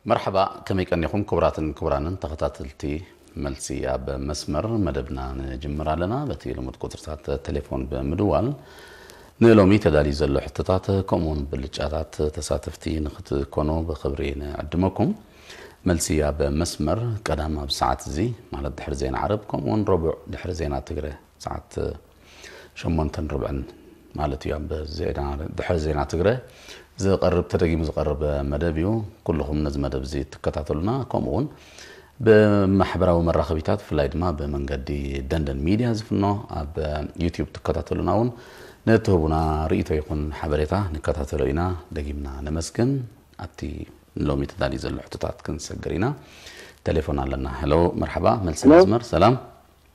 መርሓባ፣ ከመይ ቀኒኹም ክቡራትን ክቡራንን ተኸታተልቲ መልሲ ኣብ መስመር? መደብና ንጅምር ኣለና። በቲ ልሙድ ቁጽርታት ቴሌፎን ብምድዋል ንሎሚ ተዳልዩ ዘሎ ሕቶታት ከምኡውን ብልጫታት ተሳተፍቲ ንክትኮኑ ብኽብሪ ንዕድመኩም። መልሲ ኣብ መስመር ቀዳም ኣብ ሰዓት እዚ ማለት ድሕሪ ዜና ዓረብ ከምኡውን ረቡዕ ድሕሪ ዜና ትግረ ሰዓት ሸሞንተን ርብዕን ማለት እዩ። ኣብ ዜና ድሕሪ ዜና ትግረ ዝቐርብ ተደጊሙ ዝቐርብ መደብ እዩ። ኩልኹም ነዚ መደብ እዚ ትከታተሉና ከምኡ እውን ብማሕበራዊ መራኸቢታት ብፍላይ ድማ ብመንገዲ ደንደን ሚድያ ዝፍኖ ኣብ ዩቲዩብ ትከታተሉና እውን ንትህቡና ርእይቶ ይኹን ሓበሬታ ንከታተሎ ኢና። ደጊምና ነመስግን። ኣብቲ ንሎሚ ተዳልዩ ዘሎ ሕቶታት ክንሰግር ኢና። ቴሌፎን ኣለና። ሄሎ፣ መርሓባ፣ መልሲ መስመር። ሰላም።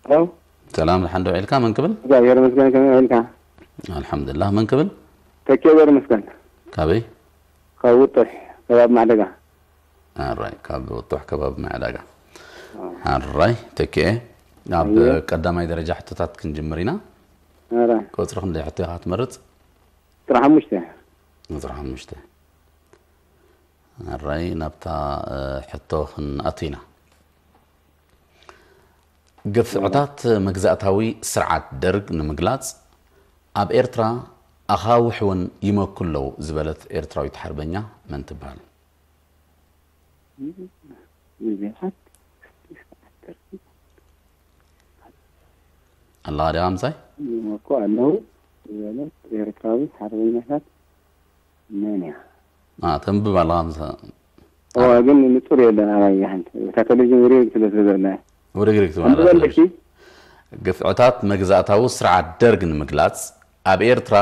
ሰላም። ሰላም፣ ደሓን ዶ ውዒልካ? መን ክብል? እግዚኣብሔር ይመስገን፣ ከመይ ውዒልካ? ኣልሓምዱሊላህ። መን ክብል? ተኪ ገብረ መስቀል። ካበይ? ካብ ውጡሕ ከባቢ ማዕደጋ። ኣራይ፣ ካብ ውጡሕ ከባቢ ማዕደጋ። ኣዎ። ኣራይ፣ ተኪኤ፣ ኣብ ኣየ። ቀዳማይ ደረጃ ሕቶታት ክንጅምር ኢና። ኣራይ። ቁጽሪ ክንደይ ሕቶ ኢኻ ትመርጽ? ቁጽሪ ሓሙሽተ። ቁጽሪ ሓሙሽተ። ኣራይ፣ ናብታ፣ እ፣ ሕቶ ክንኣቱ ኢና። ግፍዕታት መግዛእታዊ ስርዓት ደርግ ንምግላጽ፣ ኣብ ኤርትራ ኣኻውሕ እውን ይመኩ ኣለዉ ዝበለት ኤርትራዊት ሓርበኛ መን ትበሃል? ብዙሓት ኣለኻ ዲኻ ምሳይ? ይመኩ ኣለዉ ዝበለት ኤርትራዊት ሓርበኛታት መን እያ? አ፣ ተንብብ ኣለኻ ምሳ-፣ እዋ፣ ግን ንጹር የለን ኣባይ ሓንቲ። እታ ቴሌቪዥን ውርግርግ ስለ ዝበለ። ውርግርግ ትበሃል ኣንብበለኪ? ኣለሽ? ግፍዕታት መግዛእታዊ ስርዓት ደርግ ንምግላጽ፣ ኣብ ኤርትራ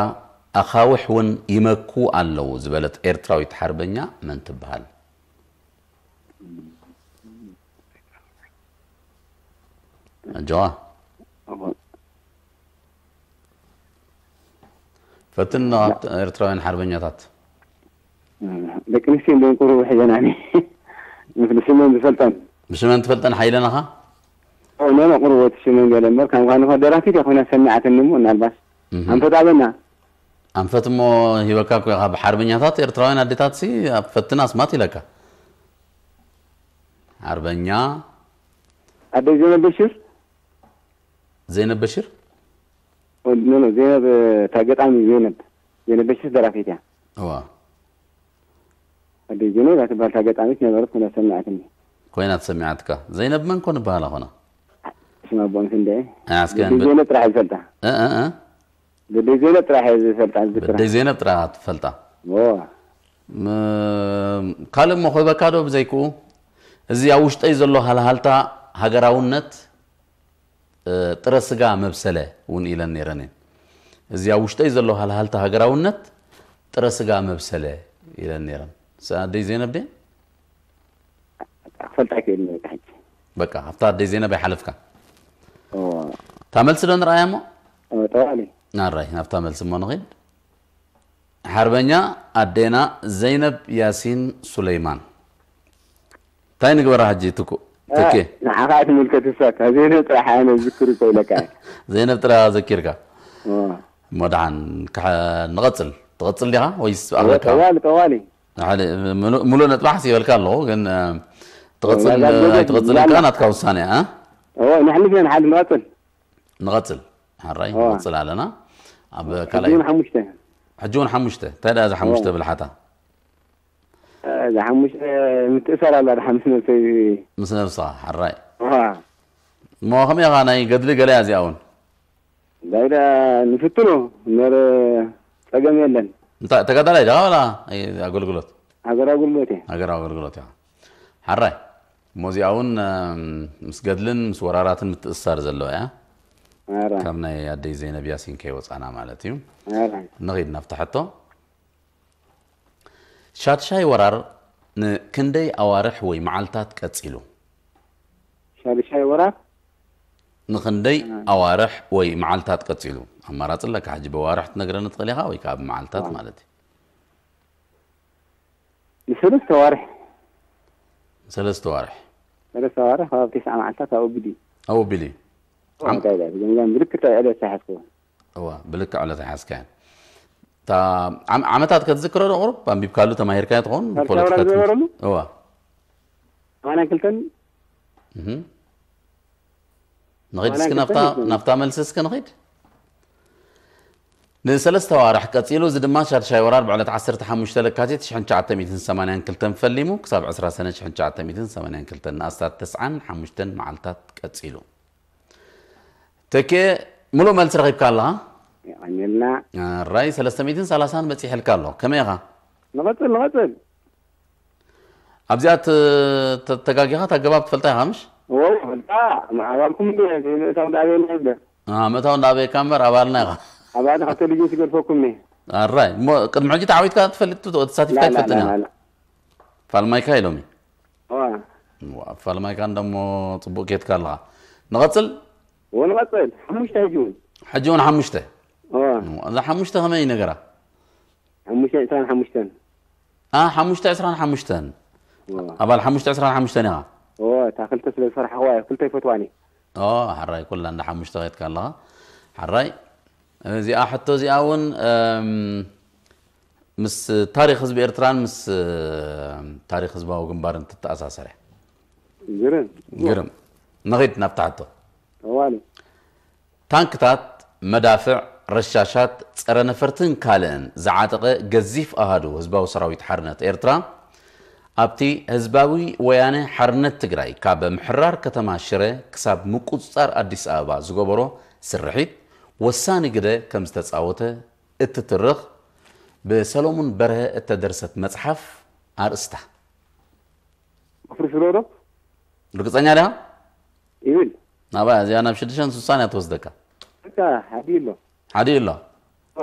ኣኻውሕ እውን ይመኩ ኣለዉ ዝበለት ኤርትራዊት ሓርበኛ መን ትበሃል? ኣጆዋ። እዋ። ፈትን ላ- ኤርትራውያን ሓርበኛታት። ደቂ ኣንስትዮ እንደን ቁሩብ ሒዘናኒ። ምስ ሽመን ዝፈልጠን። ብሽመን ትፈልጠን ሓይለናኻ? ኖ፣ ኖ፣ ቁሩብ እቲ ሽመን ገለ እምበር፣ ካብ ኳንኻ ደራፊት እያ ኮይና ሰሚዓትኒ እሞ፣ እናልባስ። እህ። ኣንፈት ኣበና። ኣንፈት እሞ ሂበካ እኮ ኢኻ፣ ብሓርበኛታት ኤርትራውያን ኣዴታት ሲ ኣብ ፈትን ኣስማት ኢለካ። ሓርበኛ ኣደይ ዘይነብ በሽር? ዘይነብ በሽር? ኖ፣ ኖ፣ ዘይነብ፣ እታ ገጣሚ ዘይነብ። ዘይነብ በሽር ደራፊት እያ። እዋ። ኣደይ ዘይነብ እያ ትበሃል፣ እታ ገጣሚት ነበረት፣ ኮይና ሰሚዓትኒ። ኮይና ተሰሚዓትካ። ዘይነብ መን ኮን ይበሃላ ኮና? ሽማ ኣቦኦም ስንደ። ኣይ፣ ኣስከ ኣደይ በ-፣ ዘይነብ ጥራሕ ዝፈልጣ። እ፣ እ፣ እ? ኣደይ ዘይነብ ጥራሕ እየ ዝፈልጣ፣ ዝዝክራ። ኣደይ ዘይነብ ጥራሕ ትፈልጣ? እዋ። ም-፣ ካልእ እሞ ክህበካ ዶ ብዘይክኡ? እዚ ኣብ ውሽጠይ ዘሎ ሃልሃልታ ሃገራውነት እ፣ ጥረ ስጋ መብሰለ እውን ኢለን ነይረን እየን። እዚ ኣብ ውሽጠይ ዘሎ ሃልሃልታ ሃገራውነት ጥረ ስጋ መብሰለ ኢለን ነይረን። ስ-፣ ኣደይ ዘይነብ ድየን? ክፈልጣ ኣይክእልን በቃ ሕጂ። በቃ፣ ኣብታ ኣደይ ዘይነብ ኣይሓለፍካን። እዋ። እታ መልሲ ዶ ንርኣያ እሞ? እዋ፣ ጠዋሊ። ኣራይ፣ ናብታ መልሲ እሞ ንኺድ። ሓርበኛ ኣዴና ዘይነብ ያሲን ሱለይማን። እንታይ ንግበራ ሕጂ ትኩ-፣ ትኬ? ንዓኻ ትምልከት እሳ፣ እታ ዘይነብ ጥራሕ ኣነ ዝዝክር እኮ ኢለካ እየ። ዘይነብ ጥራሕ ዘኪርካ። እዎ። እሞ ደሓን ክሐ-፣ ንቐጽል። ትቐጽል ዲኻ ወይስ እዎ፣ ኣለካ? ጠዋሊ፣ ጠዋሊ። ሓደ ምሉእ፣ ምሉእ ነጥቢ ሓሲበልካ ኣለኹ፣ ግን፣ እ፣ ትቐጽል እዛ ዘገት ኣይትቐጽልን ከኣ ይባላ። ናትካ ውሳነ፣ እ? እዎ፣ ነሕልፍ ኢና፣ ንሓልፍ፣ ንቐጽል። ንቐጽል። ሓራይ፣ እዎ። ንቐጽል ኣለና። ኣብ ሕጂ ካልኣይ እውን ሓሙሽተ። ሕጂ እውን ሓሙሽተ። እንታይ ደኣ እዛ ሓሙሽተ እዎ። ብልሓታ? እዛ ሓሙሽተ ምትእሳር ኣላ፣ ደሓን ምስ ነብሰይ። ምስ ነብስኻ፣ ሓራይ። እዋ። እሞ ከመይ ኢኻ፣ ናይ ገድሊ ገለ እያ እዚኣ እውን? እንታይ ደኣ ንፍትኖ እምበር ጸገም የለን። እንታይ ተጋዳላይ ዲኻ ዋላ ኣገልግሎት? ሃገር ኣገልግሎት እየ። ሃገር ኣገልግሎት እያ። ሓራይ። እሞ እዚኣ እውን፣ እም፣ ምስ ገድልን ምስ ወራራትን ምትእስሳር ዘለዋ እያ። ሓራይ። ካብ ናይ ኣደይ ዘይነብ ያሲን ከይወጻና ማለት እዩ። ሓራይ። ንኺድ ናብቲ ሕቶ። ሻድሻይ ወራር ንክንደይ ኣዋርሕ ወይ መዓልታት ቀጺሉ? ሻድሻይ ወራር? ንክንደይ እ። ኣዋርሕ ወይ መዓልታት ቀጺሉ? ኣማራጺ ኣለካ። ሕጂ ብኣዋርሕ ትነግረኒ ትኽእል ኢኻ ወይ ከኣ ብመዓልታት ዋ። ማለት እዩ። ንሰለስተ ኣዋርሕ። ሰለስተ ኣዋርሕ። ሰለስተ ኣዋርሕ፣ ካብ ተስዓ መዓልታት ኣብ ኦቢዲ። ኣብ ኦቢዲ። ዋ፣ ዓም-፣ እንታይ ኢለ፣ ብገምጋም ብልክዕ ዕለት ኣይሓዝክዎን። እዋ፣ ብልክዕ ዕለት ኣይሓዝካዮን። እታ ዓም-፣ ዓመታት ከትዝክሮ ዶ ቁሩብ? ኣንቢብካሉ ተማሂርካዮ ትኸውን? ሳልሳይ ወራር ፖለቲካ ትምህርቲ። ዝነበረሉ? እዋ። ሰማንያን ክልተን። እህ ንኸይድ እስኪ ናብታ ናብታ መልሲ እስኪ ንኸይድ። ንሰለስተ ዋርሕ ቀጺሉ፣ እዚ ድማ ሻድሻይ ወራር ብዕለት ዓሰርተ ሓሙሽተ ለካቲት ሽሕን ትሽዓተ ሚእትን ሰማንያን ክልተን ፈሊሙ ክሳብ ዕስራ ሰነ ሽሕን ትሽዓተ ሚእትን ሰማንያን ክልተን ንኣስታት ተስዓን ሓሙሽተን መዓልታት ቀጺሉ። ተኬ፣ ምሉእ መልሲ ረኺብካ ኣለኻ? የቐንየልና። ራይ ሰለስተ ሚእትን ሰላሳን በጺሕልካ ኣሎ። ከመይ ኢኻ? ንቐጽል ንቐጽል። ኣብዚኣ ት- ተ- ተጋጊኻ፣ እታ ገባብ ትፈልጣ ኢኻ ምሽ? ወ ፈልጣ። ኣባልኩም እንዲ ዘይምእታው እንዳበየና ይብለ። ምእታው እንዳበየካ እምበር ኣባልና ኢኻ። ኣባል ካብ ቴሌቪዥን ትገድፈኩም እየ። ኣራይ እሞ፣ ቅድሚ ሕጂ ተዓዊትካ ትፈልጥ፣ ተሳቲፍካ ይትፈልጥን ኢኻ? ፋልማይካ ኢሎሚ። ፋልማይካ እንደሞ፣ ጽቡቅ ኬድካ ኣለኻ። ንቐጽል። ወንቐጽል ሓሙሽተ ሕጂ እውን። ሕጂ እውን ሓሙሽተ። እዛ ሓሙሽተ ከመይ ነገራ? ሓሙሽተ ዕስራን ሓሙሽተን። ኣ ሓሙሽተ ዕስራን ሓሙሽተን። ኣባል ሓሙሽተ ዕስራን ሓሙሽተን ኢኻ? እታ ክልተ ስለ ዝፈርሓኽዋ እየ፣ ክልተ ይፈትዋን እየ። ኦ፣ ሓራይ፣ ኩላ እንዳ ሓሙሽተ ኸይድካ ኣለኻ። ሓራይ፣ እዚኣ ሕቶ እዚኣ እውን፣ እም፣ ምስ ታሪኽ ህዝቢ ኤርትራን ምስ፣ እም፣ ታሪኽ ህዝባዊ ግንባርን ትተኣሳሰር እያ። ግርም። ግርም። ንኺድ ናብታ ሕቶ። እዋሉ። ታንክታት፣ መዳፍዕ፣ ረሻሻት፣ ጸረ ነፈርትን ካልእን ዝዓጠቐ ገዚፍ ኣሃዱ ህዝባዊ ሰራዊት ሓርነት ኤርትራ፣ ኣብቲ ህዝባዊ ወያነ ሓርነት ትግራይ ካብ ምሕራር ከተማ ሽረ ክሳብ ምቁጽጻር ኣዲስ ኣበባ ዝገበሮ ስርሒት ወሳኒ ግደ ከም ዝተጻወተ እትትርኽ ብሰሎሙን በርሀ እተደርሰት መጽሓፍ ኣርእስታ። ወፍሪ ሽረ ዶ? ርግጸኛ ዲኻ? ይብል። ናባ እዚኣ ናብ ሽዱሽተን ስሳን እያ ትወስደካ። በቃ ሓዲ ኣሎ። ሓዲ ኣሎ። ዋ።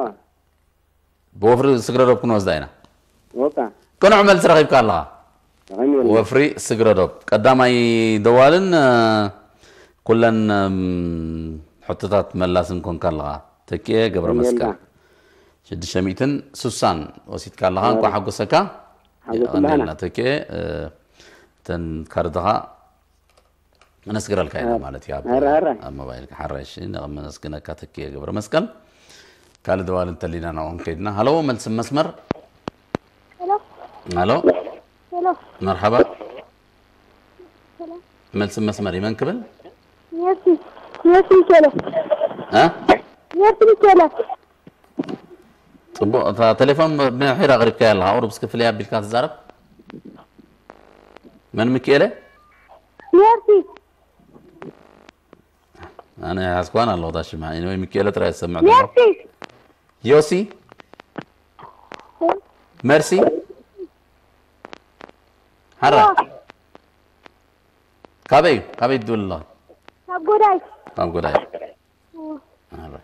ብወፍሪ ስግረዶብ ክንወስዳ ኢና። ወቃ። ቅኑዕ መልሲ ረኺብካ ኣለኻ። ተቐሚሩ። ወፍሪ ስግረዶብ ቀዳማይ ደዋልን፣ እ፣ ኩለን፣ እም፣ ሕቶታት መላስን ኮንካ ኣለኻ። ተኪኤ ገብረ መስቀል። ተቐሚርና። ሽዱሽተ ሚእትን ስሳን ወሲድካ ኣለኻ። እንኳዕ ሓጎሰካ። ሓጎስ የቐንየልና ኣለና። ተኪኤ፣ እ፣ እተን ካርድኻ ነስግረልካ ኢና ማለት እዩ። ኣብ፣ ኣረ፣ ኣረ። ኣብ ሞባይልካ ሓራይ። እሺ፣ ነመስግነካ ተኪኤ ገብረ መስቀል። ካልእ ደዋል እንተሊና ናብኦም ከይድና። ሃሎ፣ መልሲ መስመር። ሄሎ፣ ሃሎ፣ ሄሎ፣ መርሓባ። ሄሎ። መልሲ መስመር ይመን ክብል? ሜርሲ፣ ሜርሲ ሚካኤለ፣ እ? ሜርሲ ሚካኤለ። ጽቡቕ፣ እታ ቴሌፎን ብድሕር ኣቕሪብካያ ኣለኻ። ቁሩብ እስኪ ፍልይ ኣቢልካ ትዛረብ። መን ሚካኤለ? ሜርሲ፣ ኣነ ሓዝኳን ኣለኹ እታ ሽማ። ኤኒወይ፣ ሚካኤለ ጥራይ ዝሰምዕ ዘሎ። ሜርሲ። ዮሲ? መርሲ? ሓራ? ካበይ እዩ? ካበይ ትድውል ኣለኻ? ካብ ጎዳይ። ካብ ጎዳይ። ሓራ።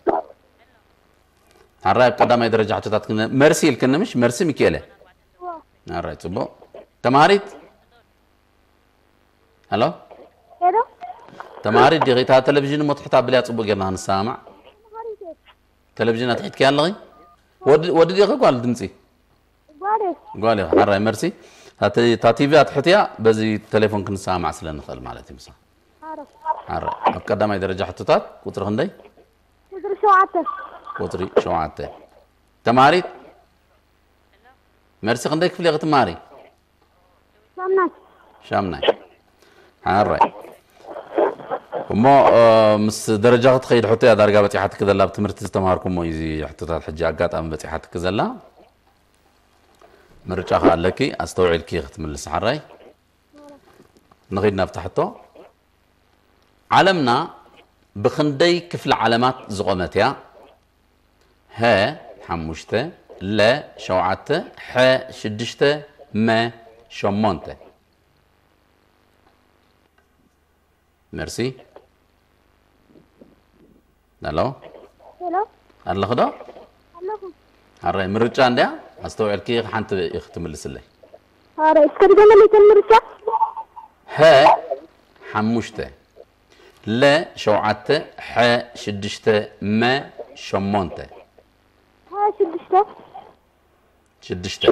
ሓራ፣ ኣብ ቀዳማይ ደረጃ ሕቶታት ክን-፣ መርሲ ኢልክኒ ምሽ? መርሲ ሚካኤለ? ሓራ፣ ጽቡቕ። ተማሃሪት? ሃሎ? ሄሎ፣ ተማሃሪት ዲኺ? እታ ቴሌቪዥን እሞ ትሕት ኣብልያ ጽቡቕ ጌርና ክንሰማማዕ። ቴሌቪዥን ኣትሒትክያ ኣለኺ? ወዲ፣ ወዲ ዲኺ ጓል ድምጺ? ጓል እየ። ጓል ኢኻ። ሓራይ መርሲ። እታ ቲ-፣ እታ ቲቪ ኣትሕትያ፣ በዚ ቴሌፎን ክንሰማማዕ ስለ ንኽእል ማለት እዩ ምሳ። ሓረ። ሓራይ። ኣብ ቀዳማይ ደረጃ ሕቶታት ቁጽሪ ክንደይ? ቁጽሪ ሸውዓተ። ቁጽሪ ሸውዓተ። ተማሃሪት? መርሲ፣ ክንደይ ክፍሊ ኢኺ ትመሃሪ? ሻምናይ። ሻምናይ። ሓራይ። እሞ፣ እ፣ ምስ ደረጃ ክትኸይድ ሕቶ እያ ዳርጋ በጺሓትኪ ዘላ፣ ኣብ ትምህርቲ ዝተምሃርኩሞ እዩ እዚ ሕቶታት ሕጂ ኣጋጣሚ በጺሓትኪ ዘላ። ምርጫ ከኣ ኣለኪ፣ ኣስተውዒልኪ ክትምልሲ ሓራይ። ንኺድ ናብታ ሕቶ። ዓለምና ብኽንደይ ክፍለ ዓለማት ዝቖመት እያ? ሀ ሓሙሽተ፣ ለ ሸውዓተ፣ ሐ ሽዱሽተ፣ መ ሸሞንተ። መርሲ። ሄሎ፣ ሄሎ፣ ኣለኺ ዶ? ኣለኹ። ኣራይ፣ ምርጫ እንድያ፣ ኣስተውዕልኪ ሓንቲ ኢኺ ትምልስለይ። ኣረ፣ እስከ ድገመለይ እተን ምርጫ። ሀ ሓሙሽተ፣ ለ ሸውዓተ፣ ሐ ሽዱሽተ፣ መ ሸሞንተ። ሀ ሽዱሽተ። ሽዱሽተ።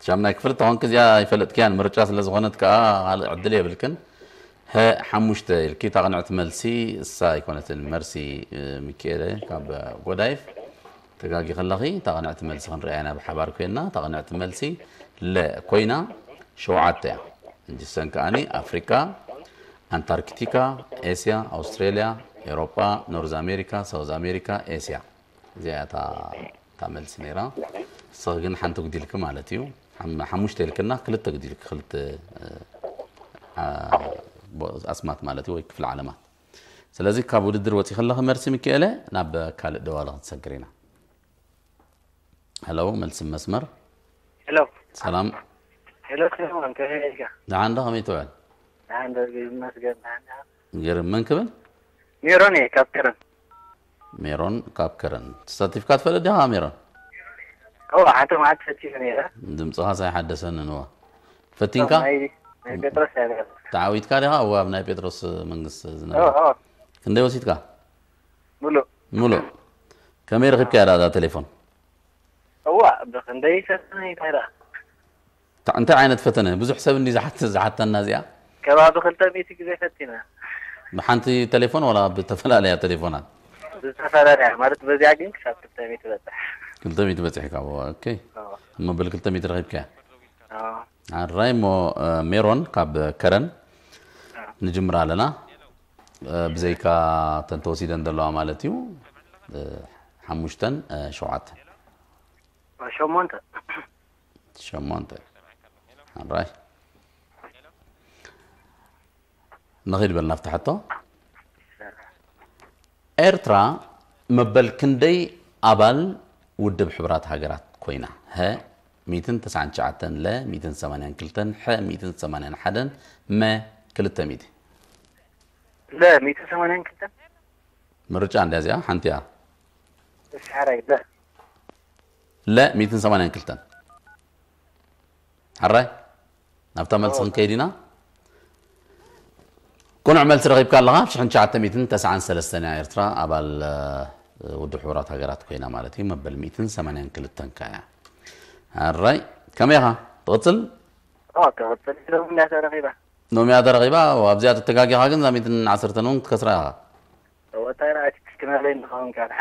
ሻምናይ ክፍሊ ተኾንኪ እዚኣ ኣይፈለጥክያን፣ ምርጫ ስለ ዝኾነት ከኣ ካልእ ዕድል የብልክን። ሀ ሓሙሽተ ኢልኪ፣ እታ ቅንዕቲ መልሲ እሳ ኣይኮነትን። መርሲ፣ እ፣ ሚኪኤለ ካብ ጎዳይፍ፣ ተጋጊኺ ኣለኺ። እታ ቅንዕቲ መልሲ ክንሪኣ ኢና ብሓባር ኮይና። እታ ቅንዕቲ መልሲ ለ ኮይና፣ ሸውዓተ እያ። ንጅሰን ከኣኒ ኣፍሪካ፣ ኣንታርክቲካ፣ ኤስያ፣ ኣውስትሬልያ፣ ኤውሮጳ፣ ኖርዝ ኣሜሪካ፣ ሳውዝ ኣሜሪካ፣ ኤስያ። እዚኣ እያ እታ እታ መልሲ ነይራ። ንስኺ ግን ሓንቲ ጉዲልኪ ማለት እዩ። ሓም- ሓሙሽተ ኢልክና ክልተ ጉዲልኪ፣ ክልተ እ፣ ኣ- ቦ- ኣስማት ማለት እዩ ወይ ክፍለ ዓለማት። ስለዚ ካብ ውድድር ወፂ ከለኺ መርሲ ሚካኤለ ናብ ካልእ ደዋለ ክንሰግር ኢና። ሄሎ፣ መልሲ መስመር። ሄሎ ሰላም። ሄሎ ሰለሞን፣ ከመይ ኢልካ? ደሓን ዶ፣ ከመይ ትውዕል? ደሓን ዶ? ይመስገን። ደሓን ደሓን። ገርም። መን ክብል? ሜሮን እየ ካብ ከረን። ሜሮን ካብ ከረን። ተሳቲፍካ ትፈልጥ ዲኻ ሜሮን? እዋ፣ ሓንቲ መዓልቲ ፈቲነ ነይረ። ድምፅኻ ሳይሓደሰኒ ንዋ። ፈቲንካ? ናይ ናይ ጴጥሮስ እያ ነይራ። ተዓዊትካ ዲኻ? እዋ፣ ኣብ ናይ ጴጥሮስ መንግስቲ እዎ፣ ዝነበረ። እዎ። ክንደይ ወሲድካ? ሙሉእ። ሙሉእ። ከመይ ረኺብካያ ዳ እዛ ቴሌፎን? እዋ፣ ብኽንደይ ፈተነ እንታይ ደኣ? ታ- እንታይ ዓይነት ፈተነ? ብዙሕ ሰብ እንዲ ዝሓት ዝሓተና እዚኣ። ከባቢ ክልተ ሚእቲ ግዜ ፈቲና። ብሓንቲ ቴሌፎን ዋላ ብተፈላለያ ቴሌፎናት? ዝተፈላለያ ማለት በዚኣ ግን ክሳብ ክልተ ሚእቲ በጽሕ። ክልተ ሚእቲ በፂሕካ። ኦኬ። እዎ። እሞ በል ክልተ ሚእቲ ረኺብካያ። እዎ። ኣራይ እሞ እ፣ ሜሮን ካብ ከረን ንጅምር ኣለና። እ፣ ብዘይካ ተን ተወሲደን ዘለዋ ማለት እዩ። እ፣ ሓሙሽተን እ፣ ሸውዓተን። ሸሞንተ። ሸሞንተ። ኣራይ ንኺድ በል ናብቲ ሕቶ። ኤርትራ መበል ክንደይ ኣባል ውድብ ሕቡራት ሃገራት ኮይና? ሀ ሚእትን ተስዓን ትሽዓተን፣ ለ ሚእትን ሰማንያን ክልተን፣ ሐ ሚእትን ሰማንያን ሓደን፣ መ ክልተ ሚእቲ። ለ ሚእትን ሰማንያን ክልተን። ምርጫ እንድያ እዚኣ ሓንቲ እያ። እሺ ሓራይ ለ። ለ ሚእትን ሰማንያን ክልተን። ሓራይ ናብታ መልሲ ክንከይድ ኢና። ቅኑዕ መልሲ ረኺብካ ኣለኻ። ኣብ ሽሕን ትሽዓተ ሚእትን ተስዓን ሰለስተን እያ ኤርትራ ኣባል እ፣ ውድብ ሕቡራት ሃገራት ኮይና ማለት እዩ። መበል ሚእትን ሰማንያን ክልተን ከ እያ። ኣራይ ከመይ ኢኻ? ትቕጽል? ኦ፣ ክቕጽል ኢሎም እንዳተረኺባ። ሎሚ እያ ተረኺባ። ኣብዚኣ ተተጋጊኻ ግን እዛ ሚእትን ዓሰርተን እውን ክትከስራ ኢኻ። ወታደር ኣይትጨክነለይ እንኸውን ካልሓ።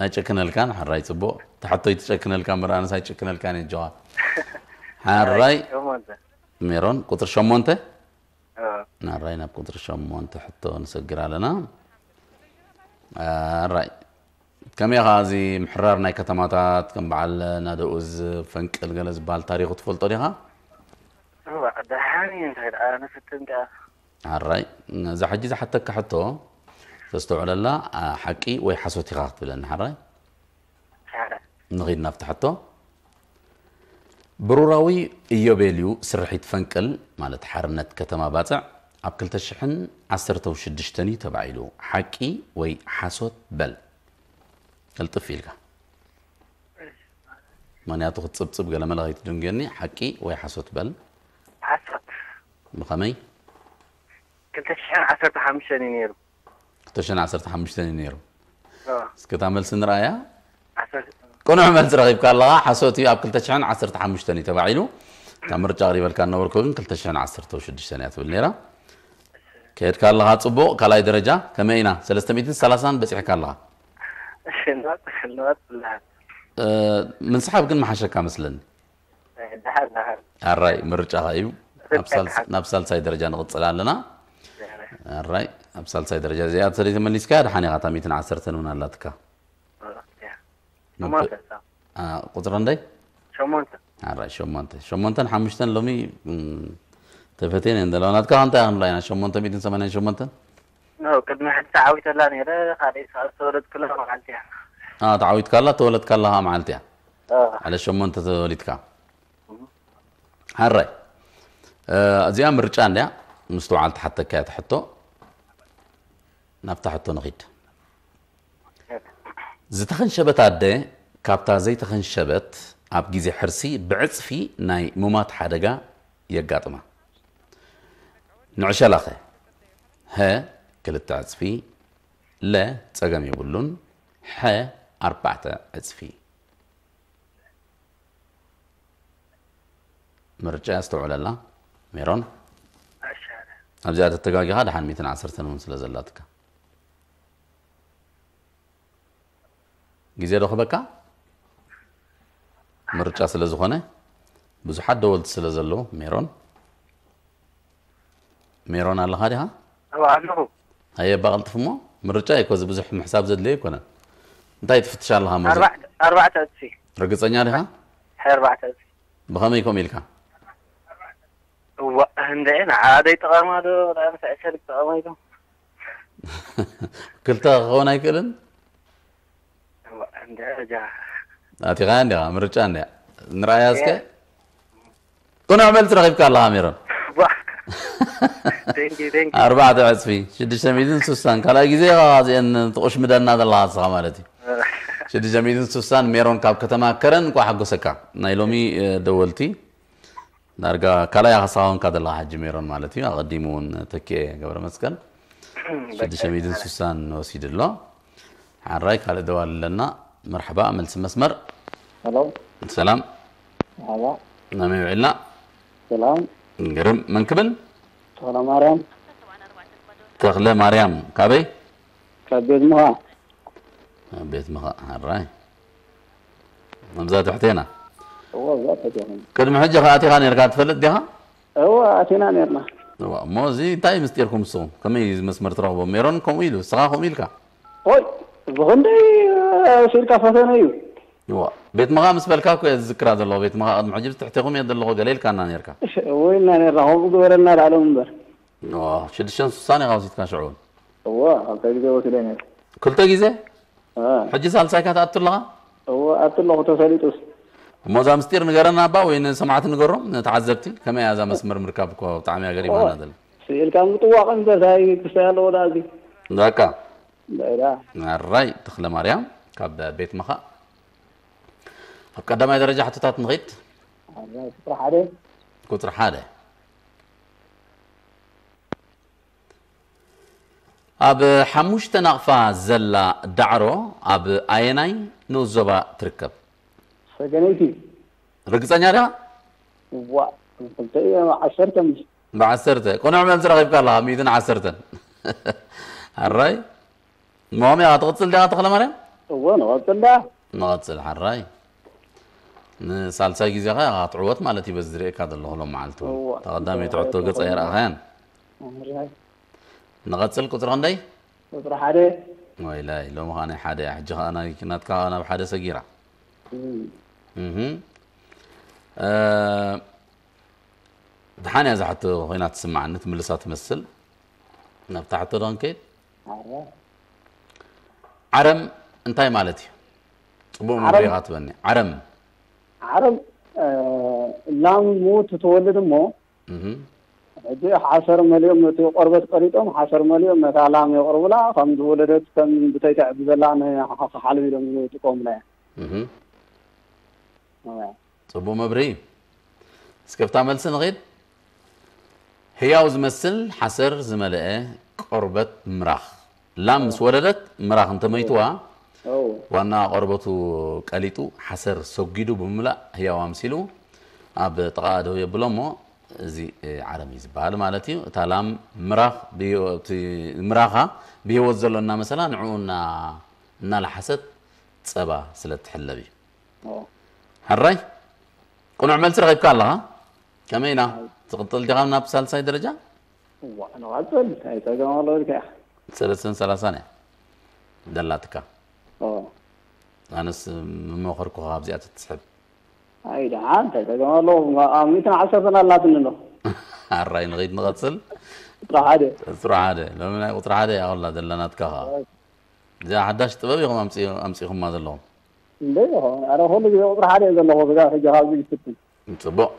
ኣይጨክነልካን። ሓራይ ጽቡቕ። ተሓቶ ይትጨክነልካ እምበር ኣነስ ኣይጨክነልካን እየ ጀዋ። ሓራይ ሸሞንተ። ሜሮን ቁጽሪ ሸሞንተ። ኦ። ኣራይ ናብ ቁጽሪ ሸሞንተ ሕቶ ንሰግር ኣለና። ኣራይ ከመይ ኢኻ? እዚ ምሕራር ናይ ከተማታት ከም በዓል ናደኡዝ፣ ፈንቅል ገለ ዝበሃል ታሪኹ ትፈልጦ ዲኻ? እዋ፣ ደሓን እዩ እንታይ ደኣ ንፍትን ደኣ። ኣራይ እዛ ሕጂ ዝሓተካ ሕቶ ተስተውዕለላ፣ ኣ፣ ሓቂ ወይ ሓሶት ኢኻ ክትብለኒ ሓራይ። ሓደ። ንኺድ ናብቲ ሕቶ። ብሩራዊ ኢዮቤልዩ ስርሒት ፈንቅል ማለት ሓርነት ከተማ ባጽዕ ኣብ ክልተ ሽሕን ዓሰርተው ሽዱሽተን እዩ ተባዒሉ። ሓቂ ወይ ሓሶት በል። ቅልጥፍ ኢልካ። ምኽንያቱ ክትጽብጽብ ገለመለ ከይትድንግየኒ፣ ሓቂ ወይ ሓሶት በል። ሓሶት። ብኸመይ? ክልተ ሽሕን ዓሰርተ ሓሙሽተን እዩ ነይሩ። ክልተ ሽሕን ዓሰርተ ሓሙሽተን እዩ ነይሩ። ኦ፣ እስከ እታ መልሲ ንርኣያ። ዓሰርተ። ቅኑዕ መልሲ ረኺብካ ኣለኻ። ሓሶት እዩ። ኣብ ክልተ ሽሕን ዓሰርተ ሓሙሽተን እዩ ተባዒሉ። እታ ምርጫ ኣቕሪበልካ ነበርኩ ግን ክልተ ሽሕን ዓሰርተው ሽዱሽተን እያ ትብል ነይራ። ከየድካ ኣለኻ ጽቡቕ። ካልኣይ ደረጃ ከመይ ኢና? ሰለስተ ሚእትን ሰላሳን በጺሕካ ኣለኻ። እሺ፣ ንዋጥ፣ ንዋጥ ብልሃል። እ፣ ምንስሓብ ግን መሓሸካ መስለኒ። ደሓር፣ ደሓር። ኣራይ ምርጫኻ እዩ። ናብ ሳልስ- ደሓር። ናብ ሳልሳይ ደረጃ ንቕጽል ኣለና። ኣራይ ኣብ ሳልሳይ ደረጃ እዚኣ ተሰለይ ተመሊስካ ድሓን ኢኻ። እታ ሚእትን ዓሰርተን እውን ኣላትካ። ኦ፣ ያ። ሸሞንተ። አ፣ ቁጽሪ እንደይ? ሸሞንተ። ኣራይ ሸሞንተ። ሸሞንተን ሓሙሽተን ሎሚ እም፣ ተፈቴን እየን ዘለዋ። ናትካ እንታይ ክንብላ ኢና? ሸሞንተ ሚእትን ሰማንያን ሸሞንተን? ኖ፣ ቅድሚ ሕጂ ተዓዊተላ ነይረ፣ ካልእ ሰዓት ዝተወለድኩላ መዓልቲ እያ። አ፣ ተዓዊትካላ፣ ተወለድካላ መዓልቲ እያ። ኦ። ዓለ ሸሞንተ ተወሊድካ። ኣራይ እ፣ እዚኣ ምርጫ እንድያ፣ ምስትውዓል ትሓተካ እያ ትሕቶ። ናብታ ሕቶ ንኺድ። ዝተኸንሸበት ኣደ ካብታ ዘይተኸንሸበት ኣብ ግዜ ሕርሲ ብዕጽፊ ናይ ሙማት ሓደጋ የጋጥማ። ንዕሸላኸ? ሀ ክልተ ዕጽፊ፣ ለ ጸገም የብሉን፣ ሐ ኣርባዕተ ዕጽፊ። ምርጫ ኣስተውዕለላ ሜሮን። ኣብዚኣ ተተጋጊኻ ደሓን ሚእትን ዓሰርተን እውን ስለ ዘላትካ። ግዜ ዶ ክበካ? ምርጫ ስለ ዝኾነ ብዙሓት ደወልቲ ስለ ዘለዉ ሜሮን። ሜሮን ኣለኻ ዲኻ? እዋ ኣለኹ። ኣየ ባቕልጥፍ እሞ ምርጫ እኮ እዚ ብዙሕ ምሕሳብ ዘድልዮ ኣይኮነን። እንታይ ትፍትሽ ኣለኻ መዘ? ኣርባዕተ ኣርባዕተ ዕፅፊ ርግጸኛ ዲኻ? ኣርባዕተ ዕፅፊ ብኸመይ ከምኡ ኢልካ? እዋ እንደ ንዓ ደይ ጠቐማ ዶ ንዓ ምስ ዕሸል ጠቐማ ኢሎም ክልተ ክኸውን ኣይክእልን? እዋ እንደ ጃ ኣቲኻ እንዲኻ ምርጫ እንዲያ ንርኣያ እስከ። ቅኑዕ መልሲ ረኺብካ ኣለኻ ሜሮን። ዋ ቴንኪ ቴንኪ ኣርባዕተ ዕፅፊ ሽዱሽተ ሚእትን ስሳን ካልኣይ ግዜ ኢኻ እዚአን ትቑሽምደና ዘለኻ ንስኻ ማለት እዩ። ሽዱሽተ ሚእትን ስሳን ሜሮን ካብ ከተማ ከረን እንኳዕ ሓጎሰካ። ናይ ሎሚ እ፣ ደወልቲ ዳርጋ ካልኣይ ኢኻ ንስኻ ኮንካ ዘለኻ ሕጂ ሜሮን ማለት እዩ። ኣቐዲሙ እውን ተኪኤ ገብረ መስቀል ሽዱሽተ ሚእትን ስሳን ወሲዱ ኣሎ። ሓራይ ካልእ ደዋል ኣለና። መርሓባ መልሲ መስመር። ሄሎ ሰላም መርሓባ ናመይ ውዒልና? ሰላም ግርም መን ክብል? ተኽለ ማርያም ተኽለ ማርያም ካበይ? ካብ ቤት ምኻ ቤት ምኻ ሓራይ። ኣብዛ ትሕቴና እዎ እዛ ተጀመረ ቅድሚ ሕጂ ከኣቲኻ ነርካ ትፈልጥ ዲኻ? እዎ ኣቲና ነርና እዋ፣ እሞ እዚ እንታይ ምስጢርኩም ንስኹም? ከመይ እዩ እዚ መስመር ትረኽቦ? ሜሮን ከምኡ ኢሉ፣ ንስኻ ከምኡ ኢልካ? ኦይ ብኽንደይ ሲልካ ፈተነ እዩ እዋ፣ ቤት ምኻ ምስ በልካ እኮ እየ ዝዝክራ ዘለኹ። ቤት ምኻ ቅድሚ ሕጂ ትሕቴኹም እየ ዘለኹ ገለ ኢልካና ነርካ። ወይና ነርና ከምኡ ግበረልና ዳሎም እምበር እዋ፣ ሽዱሽተን ስሳን ኢኻ ወሲድካ ሽዑ እውን። እዎ ኣብታ ግዜ ወሲደ ነር ክልተ ግዜ? ሕጂ ሳልሳይካ ትኣቱ ኣለኻ? እዎ ኣቱ ኣለኹ ተፈሊጡስ እሞ እዛ ምስጢር ንገረና እባ ወይ ንሰማዕቲ ንገሮም ንተዓዘብቲ ከመይ እያ እዛ መስመር ምርካብ እኮ ብጣዕሚ እያ ገሪማና ዘላ ስኢልካ ምጥዋቕ እምበር ታይ ክስታይ ኣለዎ ዳ እዚ በቃ ዳይዳ ኣራይ ተኽለ ማርያም ካብ ቤት ምኻ ኣብ ቀዳማይ ደረጃ ሕቶታት ንኺድ ቁጥሪ ሓደ ቁፅሪ ሓደ ኣብ ሓሙሽተ ናቕፋ ዘላ ዳዕሮ ኣብ ኣየናይ ንኡስ ዞባ ትርከብ? ሰገነይቲ ርግፀኛ ዲኻ? ዋ ክልተ እዮም ዓሰርተ ምስ ብዓሰርተ ቅኑዕ መልሲ ረኺብካ ኣለኻ ሚእትን ዓሰርተን ኣራይ ሞሚ ትቕፅል ዲኻ ተኽለ ማርያም? እዎ ንቐፅል ዳ ንቐፅል ሓራይ ንሳልሳይ ግዜኻ ኢኻ ትዕወት ማለት እዩ በዚ ዝርእየካ ዘለኹ ሎም መዓልቲ እውን እዋ። ተቐዳመይቲ ሕቶ ገፃ የርኣኻያን ንቐፅል ቁፅሪ ክንደይ ቁፅሪ ሓደ ወይላይ ሎሚ ከዓ ናይ ሓደ እያ ሕጂ ከዓ ናይ ናትካ ከዓ ናብ ሓደ ሰጊራ እህ ድሓን እያ ዝሓቶ ኮይና ትስምዓኒ ትምልሳ ትመስል ናብታ ሕቶ ዶ ክንከይድ ዓረም እንታይ ማለት እዩ ፅቡቅ መብሪኻ ትበኒ ዓረም ዓረብ ላም ምውት ትወልድ እሞ ሕጂ ሓሰር መሊኦም እቲ ቆርበት ቀሪጦም ሓሰር መሊኦም ነታ ላም የቕርቡላ ከም ዝወለደት ከም ብተይተዕቢ ዘላ ንሓልብ ኢሎም ዝጥቀሙላ እያ ፅቡቅ መብርሂ እስከብታ መልሲ ንኺድ ህያው ዝመስል ሓሰር ዝመልአ ቆርበት ምራኽ ላም ምስ ወለደት ምራኽ እንተመይትዋ ዋና ቆርበቱ ቀሊጡ ሓሰር ሰጒዱ ብምምላእ ህያው ኣምሲሉ ኣብ ጥቓ ኣደው የብሎ እሞ እዚ ዓረም እዩ ዝበሃል ማለት እዩ እታ ላም ምራኽ ምራኻ ብህይወት ዘሎ እናመሰላ ንዕኡ እናላሓሰት ፀባ ስለ ትሕለብ እዩ ሕራይ ቅኑዕ መልሲ ረኺብካ ኣለኻ ከመይ ኢና ትቕጥል ዲኻ ናብ ሳልሳይ ደረጃ ንቐፅል ኣይፀገም ኣሎ ኢልካ ሰለስተን ሰላሳን እያ ደላትካ ኣነስ ምመኸርኩኻ ኣብዚኣ ትትስሕብ ኣይ ደሓን እንታይ ፀገም ኣሎ ሚእትን ዓሰርተን ኣላትኒ ኣሎ ኣራይ ንኸይድ ንቐፅል ቁፅሪ ሓደ ቁፅሪ ሓደ ሎሚ ናይ ቁፅሪ ሓደ እያ ከላ ዘለናትካ ኸዓ እዚኣ ሓዳሽ ጥበብ ኢኹም ኣምፂኹማ ዘለኹም እንደ ይኸውን ኣረ ኩሉ ግዜ ቁፅሪ ሓደ እየ ዘለኹ ስጋ ሕጂ ካብዚ ይፍትን ፅቡቕ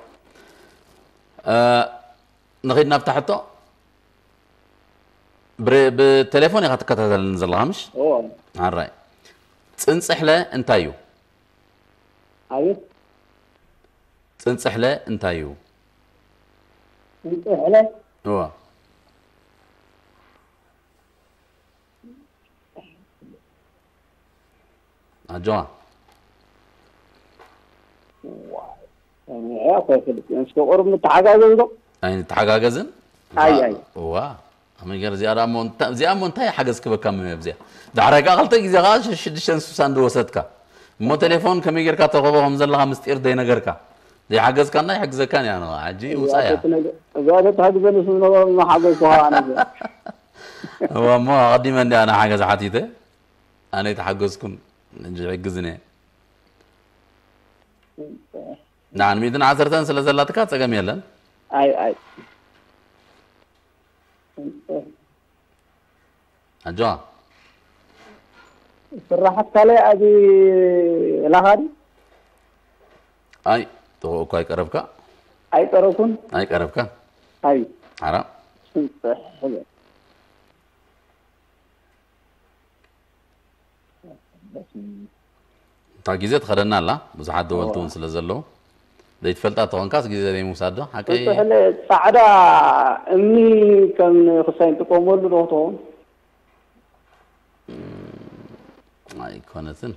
ንኸይድ ናብታ ሕቶ ብቴሌፎን ኢኻ ትከታተልን ዘለኻ ምሽ ኣራይ ፅንፅሕለ እንታይ እዩ ኣቤት ፅንፅሕለ እንታይ እዩ ፅንፅሕለ እዋ ኣጆዋ እስከ ቁሩብ ንተሓጋገዝ ዶ ኣይንተሓጋገዝን ኣይ ኣይ እዋ ኣመገር እዚኣ ዳ እሞ እንታ- እዚኣ እሞ እንታይ ሓገዝ ክበካ መ ኣብዚኣ ዳሕራይ ከዓ ክልተ ግዜ ከዓ ሽዱሽተን ስሳን ዝወሰድካ እሞ ቴሌፎን ከመይ ጌርካ ተረኸቦ ከም ዘለካ ምስጢር ደይነገርካ ዘይሓገዝካና ይሕግዘካን እያ። ንኸ ሕጂ ውፃእ እያ። እዛ ተትሓግዘኒ ስም ነበሩ ሓገዝኩኻ ኣነ። እሞ ኣቐዲመ እንዲ ኣነ ሓገዝ ሓቲተ፣ ኣነ ተሓገዝኩም። ሕጂ ሕግዝኒ እየ። ንዓን ሚእትን ዓሰርተን ስለ ዘላትካ ፀገም የለን። ኣይ ኣይ ኣጆኻ። ስራሓት ካልእ ኣብዚ ላኻ ድዩ? ኣይ ተኸኡ እኳ ኣይቀረብካ። ኣይቀረብኩን። ኣይቀረብካ። ኣይ ሓራ። ጽንጽሕ ሕዘ። እታ ግዜ ትኸደና ኣላ። ብዙሓት ደወልቲ እውን ስለ ዘለዉ ዘይትፈልጣ ተኾንካስ ግዜ ዘይምውሳድ ዶ ሓቀይ? ጽንጽሕ ለ ጻዕዳ እምኒ ከም ንክሳይ ንጥቀመሉ ዶ ትኸውን? ኣይኮነትን።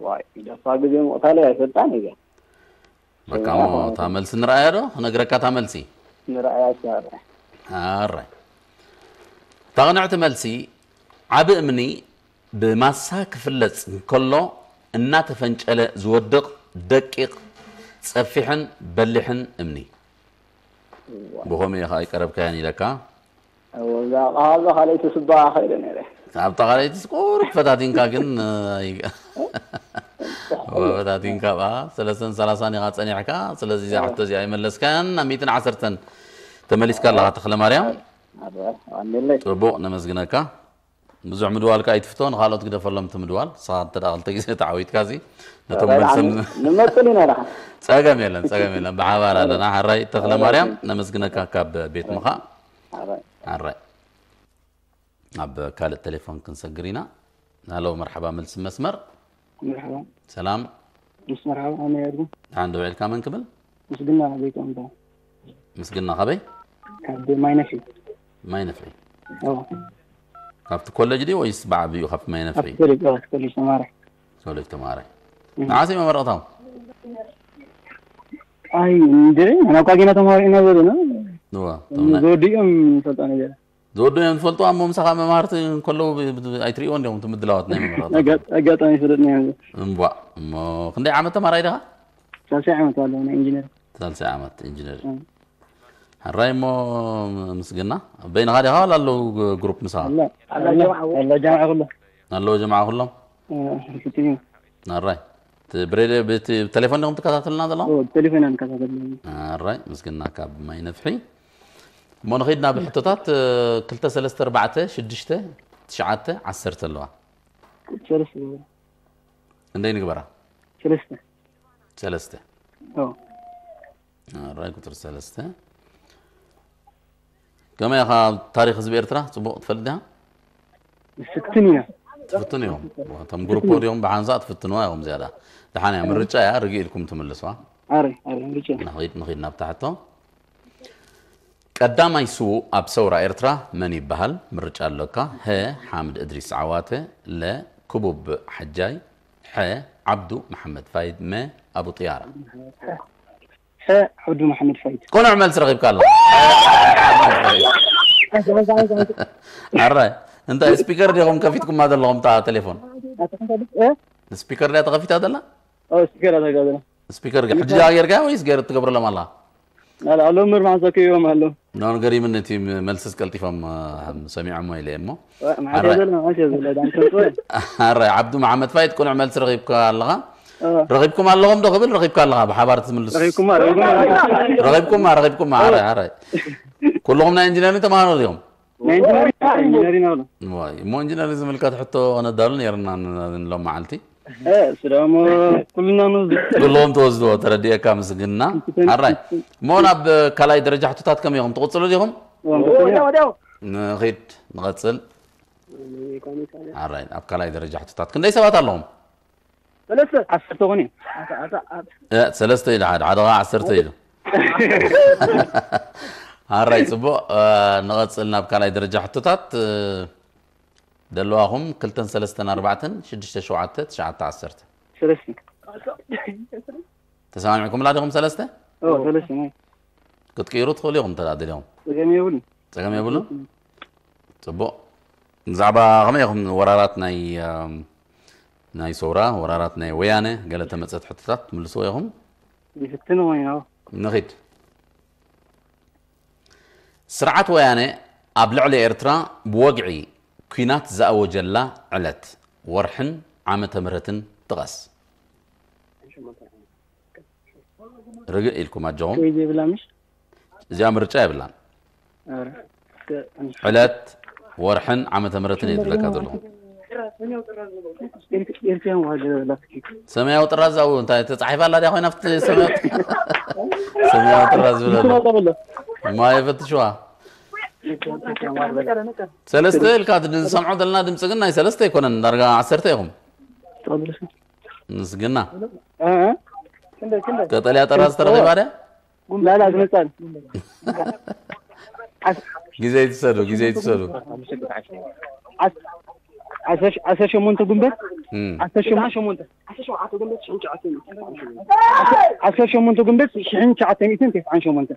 ዋይ ደፋ ግዜ ምቕታለይ ኣይፈልጣን እየ። በቃ እሞ እታ መልሲ ንረኣያ ዶ ክነግረካ እታ መልሲ? ንረኣያ ሻረ። ኣራይ እታ ቅንዕቲ መልሲ ዓቢ እምኒ ብማሳ ክፍለጽ እንከሎ እናተፈንጨለ ዝወድቕ ደቂቕ ጸፊሕን በሊሕን እምኒ። ብኸምኡ ኢኻ ኣይቀረብካያን ኢለካ። እዛ ቃዛ ካልኣይቲ ስባ ከይደ ነይረ። ኣብታ ካልኣይትስ ቁሩብ ፈታቲንካ ግን ኣይ- ፈታቲንካ ብኣ ሰለስተን ሰላሳን ኢኻ ጸኒሕካ። ስለዚ እዚኣ ሕቶ እዚኣ ኣይመለስካያን። ናብ ሚእትን ዓሰርተን ተመሊስካ ኣለኻ ተኽለ ማርያም። ኣንለይ ጽቡቕ ነመስግነካ። ብዙሕ ምድዋልካ ኣይትፍቶ፣ ንኻልኦት ግደፈሎም እቲ ምድዋል። ንስኻ እንተ ደኣ ክልተ ግዜ ተዓዊትካ እዚ ነቶም መልሰም ንመጽል ኢና ደሓን። ጸገም የለን፣ ጸገም የለን። ብሓባር ኣለና። ሓራይ ተኽለ ማርያም ነመስግነካ ካብ ቤት ምኻ። ኣራይ ሓራይ ኣብ ካልእ ቴሌፎን ክንሰግር ኢና። ሃሎ መርሓባ መልሲ መስመር። መርሓባ ሰላም ምስ መርሓባ ኣመያድኩም ደሓን ዶ ውዒልካ መን ክብል? ምስግና ቤቶም ዶ ምስግና ካበይ? ካብ ማይነፊ ማይ ነፍሒ። ኦ ካብቲ ኮሌጅ ድዩ ወይስ ብዓቢኡ ካብቲ ማይ ነፍሒ? ኣብቲ ኮሌጅ ኦ ኮሌጅ ተማረ ኮሌጅ ተማረ። ንዓሰይ መመረቕታው? ኣይ እንድዒ ናኳ ጌና ተማሪ ኢና ዘለና እዋ እቶም ናይ- ዝወዲኦም ፈልጣ ነገር ዝወዱ እዮም ዝፈልጡ። እሞ ምሳኻ መማህርቲ እንከለዉ ብ- ብ- ኣይትርእይዎ እንዲኹም እቲ ምድላዋት ናይ መመረቕታ? ኣጋ- ኣጋጣሚ ፈለጥና እዮም እምቧእ እሞ ክንደይ ዓመት ተማራይ ዲኻ? ሳልሳይ ዓመት ኣለዎ ናይ ኢንጂነር ሳልሳይ ዓመት ኢንጂነር። እም። ሕራይ እሞ ምስግና በይንኻ ዲኻ ዋላ ኣለዉ ግሩፕ ምሳኻ? ኣላ ኣላ ጀምዓ ኩሎ ኣለዎ ጀምዓ ኩሎም? ፍትዩ ሕራይ እቲ ብሬድዮ ብቲ ቴሌፎን ዲኹም ትከታተልና ዘለኹም? ቴሌፎን ንከታተል ሕራይ ምስግና ካብ ማይ ነፍሒ። እሞ ንኸይድ ናብ ሕቶታት ክልተ ሰለስተ ኣርባዕተ ሽዱሽተ ትሽዓተ ዓሰርተ ኣለዋ። ሰለስተ እንደይ ንግበራ? ሰለስተ ሰለስተ ኦ ራይ ቁፅሪ ሰለስተ ከመይ ኢኻ ታሪክ ህዝቢ ኤርትራ ፅቡቅ ትፈልጥ ዲኻ? ስክትን ኢና ትፍትኑ እዮም። እቶም ግሩፕ ዲኹም ብሓንሳእ ትፍትንዋ ኢኹም ዝያዳ። ደሓን እያ ምርጫ እያ ርግእ ኢልኩም ትምልስዋ። ኣረ ኣረ ምርጫ ንኸይድ ንኸይድ ናብታ ሕቶ። ቀዳማይ ስዉእ ኣብ ሰውራ ኤርትራ መን ይበሃል? ምርጫ ኣሎካ። ሀ ሓምድ እድሪስ ዓዋተ፣ ለ ክቡብ ሓጃይ፣ ሐ ዓብዱ መሓመድ ፋይድ፣ መ ኣቡ ጥያራ። ሐ ዓብዱ መሓመድ ፋይድ ቅኑዕ መልሲ ረኺብካ ኣሎ። ኣራይ እንታይ ስፒከር ዲኹም ከፊትኩማ ዘለኹም እታ ቴሌፎን? ስፒከር ድያ ተኸፊታ ዘላ? ስፒከር ኣተጋዘና ስፒከር ግን ሕጂ ዳ ጌርካ ወይስ ገይር ትገብረሎም ኣላ? ኣሎ ምር ማሕሳ ከይቦም ኣሎ ኖን ገሪምን እቲ መልስስ ቀልጢፎም ሰሚዖሞ ኢለ እሞ ማሕሳ ዘሎ ማሕሳ ዘሎ ዳንከንቶ ኣራይ ዓብዱ መሓመድ ፋይድ ቅኑዕ መልሲ ረኺብካ ኣለኻ። ረኺብኩም ኣለኹም ዶ ክብል ረኺብካ ኣለኻ ብሓባር ትምልስ ረኺብኩማ ረኺብኩማ ረኺብኩማ ረኺብኩማ ኣራይ ኣራይ ኩልኹም ናይ ኢንጂነሪንግ ተማሃሮ ዲኹም? ናይ ኢንጂነሪንግ ኢንጂነሪንግ ኣሎ ዋይ እሞ ኢንጂነሪንግ ዝምልከት ሕቶ ከነዳሉ ነይርና ንሎም መዓልቲ እሱ ደሞ ኩልና ንወስዶ ኩሎም ተወስድዎ ተረዲኤካ ምስግና ሓራይ እሞ ናብ ካልኣይ ደረጃ ሕቶታት ከመይ ኢኹም ትቕፅሉ ዲኹም ንኺድ ንቐፅል ሓራይ ኣብ ካልኣይ ደረጃ ሕቶታት ክንደይ ሰባት ኣለኹም ሰለስተ ዓሰርተ ኮን እዩ እ፣ ሰለስተ ኢሉ ሓደ ሓደ ከዓ ዓሰርተ ኢሉ ሓራይ ፅቡቕ እ፣ ንቐፅል ናብ ካልኣይ ደረጃ ሕቶታት እ፣ ደለዋኹም ክልተን ሰለስተን ኣርባዕተን ሽዱሽተ ሸውዓተ ትሽዓተ ዓሰርተ ሰለስተ ተሰማሚዕኩምላ ዲኹም ሰለስተ ኦ ሰለስተ ናይ ክትቅይሩ ትኽእሉ ኢኹም እንተ ደኣ ደሊኹም ጸገም የብሉ ጸገም የብሉ ጽቡቕ ብዛዕባ ከመይ ኢኹም ወራራት ናይ እም፣ ናይ ሰውራ ወራራት ናይ ወያነ ገለ ተመጸት ሕቶታት ትምልስዎ ኢኹም። ይፍትን ወይ ነው? ንኺድ። ስርዓት ወያነ ኣብ ልዕሊ ኤርትራ ብወግዒ ኲናት ዝኣወጀላ ዕለት፣ ወርሕን ዓመተ ምህረትን ጥቀስ። ርግእ ኢልኩም ኣጆኹም። ወይ ዘይብላ ምሽ? እዚኣ ምርጫ የብላን። ኧረ፣ እስከ ዕለት፣ ወርሕን ዓመተ ምህረትን እየ ዝብለካ ዘለኹ። ኤርትራን ዋሃ ገለ ላስኪ ሰማያዊ ጥራዝ ኣብኡ እንታይ ተጻሒፋ ኣላ ድያ ኮይና ኣብቲ ሰማያዊ ጥራዝ? ሰማያዊ ጥራዝ ዝብለሉ። ስማጣ በለ እማ የፈትሽዋ። ሰለስተ ኢልካ እቲ ንሰምዖ ዘለና ድምፂ ግን ናይ ሰለስተ ኣይኮነን፣ ዳርጋ ዓሰርተ ኢኹም። ምስግና። ቀጠልያ ጥራዝ ተረኺባ ድያ? ላላ ዝመጻል ግዜ ይትሰዱ፣ ግዜ ይትሰዱ። ዓሰርተ ሸሞንተ ጉንበት እም። ዓሰርተ ሸሞንተ ዓሰርተ ሸሞንተ ጉንበት ሽሕን ትሽዓተ ሚእትን ተስዓን ሸሞንተ።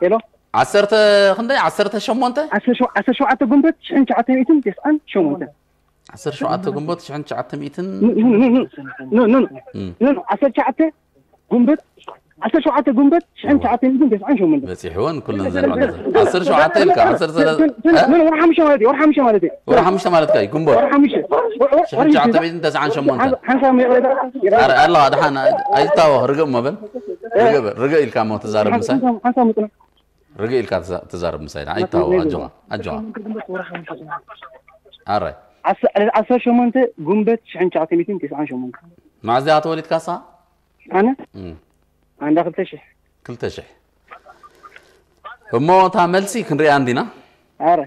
ሄሎ፣ ዓሰርተ ክንደይ? ዓሰርተ ሸሞንተ? ዓሰርተ ሸውዓተ ጉንበት ሽሕን ትሽዓተ ሚእትን ተስዓን ሸሞንተ። ዓሰርተ ሸውዓተ ግንቦት ሽሕን ትሽዓተ ሚእትን ኖ ኖ ኖ ኖ ኖ ኖ ኖ ኖ ኖ ዓሰርተ ትሽዓተ ጉንበት ዓሰርተ ሸውዓተ ጉንበት ሽሕን ትሽዓተ ሚእትን ተስዓን ሸሞንተ። በፂሕወን ኩለን ዘልማለት ዓሰርተ ሸውዓተ ኢልካ ዓሰርተ ሰለስተ ኖ ኖ ወርሒ ሓሙሽተ ማለት እዩ። ወርሒ ሓሙሽተ ማለት እዩ። ወርሒ ሓሙሽተ ማለት ካዩ ግንቦት ወርሒ ሓሙሽተ ሽሕን ትሽዓተ ሚእትን ተስዓን ሸሞንተ ሓንሳብ መቕረዳ ኣረ ኣለዋ ድሓን ኣይታወ ርግእ እሞ በል ርግእ በል ርግእ ኢልካ እሞ ትዛረብ ምሳይ ሓንሳብ ምጥና ርግእ ኢልካ ትዛ- ትዛረብ ምሳይ ድሓን ኣይታወ ኣጆኻ ኣጆኻ ኣራይ ዓሰርተ ሸሞንተ ጉንበት ሽሕን ትሽዓተ ሚእትን ተስዓን ሸሞንተ። መዓዝ ዲኻ ተወሊድካ ንስኻ ኣነ እም። ኣንዳ ክልተ ሽሕ ክልተ ሽሕ እሞ እታ መልሲ ክንሪኣ እንዲና ኣረ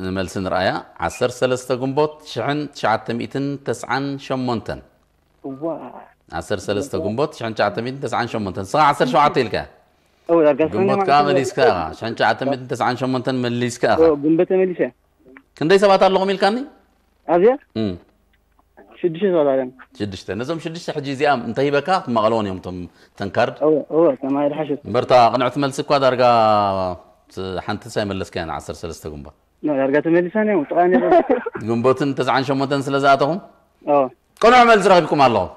ንመልሲ ንርኣያ ዓሰርተ ሰለስተ ግንቦት ሽሕን ትሽዓተ ሚእትን ተስዓን ሸሞንተን እዋ ዓሰርተ ሰለስተ ግንቦት ሽሕን ትሽዓተ ሚእትን ተስዓን ሸሞንተን ንስኻ ዓሰርተ ሸውዓተ ኢልካ እው ዳርጋ ዝኾነ ግንቦት ማለት ከዓ ነው። መሊስካ ኢኻ ሽሕን ትሽዓተ ሚእትን ተስዓን ሸሞንተን መሊስካ ኢኻ እው ግንቦት ተመሊሰ ክንደይ ሰባት ኣለኹም ኢልካኒ ኣብዚኣ እም። ሽዱሽተ ሰባት ኣለና። ሽዱሽተ ነዞም ሽዱሽተ ሕጂ እዚኣ እንተሂበካ ክትማቐልዎን እዮም እቶም ተንካርድ እው እው ተማሂር ሓሽት እምበርታ ቅንዕቲ መልሲ እኳ ዳርጋ ሓንቲ ሳይመለስካ ና ዓሰርተ ሰለስተ ግንቦት ዳርጋ ተመሊሳ ነው ጥቃ ነበር ግንቦትን ተስዓን ሸሞንተን ስለ ዝኣተኹም እው ቅኑዕ መልሲ ረኺብኩም ኣለኹም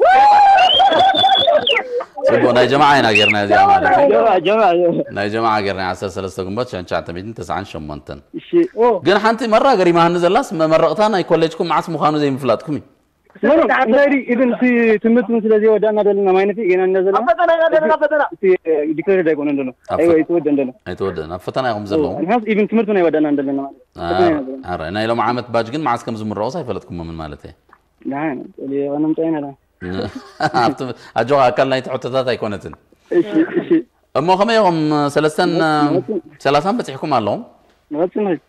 ጽቡቅ ናይ ጀማዓ ኢና ጌርና እዚኣ ማለት እዩ ጀማ ጀማ ናይ ጀማዓ ጌርና ዓሰርተ ሰለስተ ግንቦት ሽሕን ትሽዓተ ሚእትን ተስዓን ሸሞንተን እሺ ኦ ግን ሓንቲ መራ ገሪማሃኒ ዘላስ መመረቕታ ናይ ኮሌጅኩም መዓስ ምዃኑ ዘይምፍላጥኩም እዩ ኖ ኖ እንታይ ኢቭን እቲ ትምህርቲ ስለ ዘይወዳእና ዘለና ማይነት ገና እንደ ዘለና ፈተና ኢና ዘለና ፈተና እቲ ዲክሌር ኣይኮነ እንደሎ ኣብ ኣይወ ፈ- ይትወደ እንደሎ ኣይትወደን ኣብ ፈተና ኢኹም ዘለኹም ንሓስ ኢቭን ትምህርቲ ናይ ወዳእና እንደለና ማለት ፈተና ኢና ዘለና። ኣረ ናይ ሎም ዓመት ባጅ ግን መዓስ ከም ዝምረቑስ ኣይፈለጥኩሞምን ማለት እየ ደሓን ቀነምፀ ኢና ኣብቲ ኣጆኻ ኣካል ናይቲ ሕቶታት ኣይኮነትን እሺ እሺ እሞ ከመይ ኢኹም ሰለስተን ሰላሳን በፂሕኩም ኣለኹም ንቐፅል ንኸይድ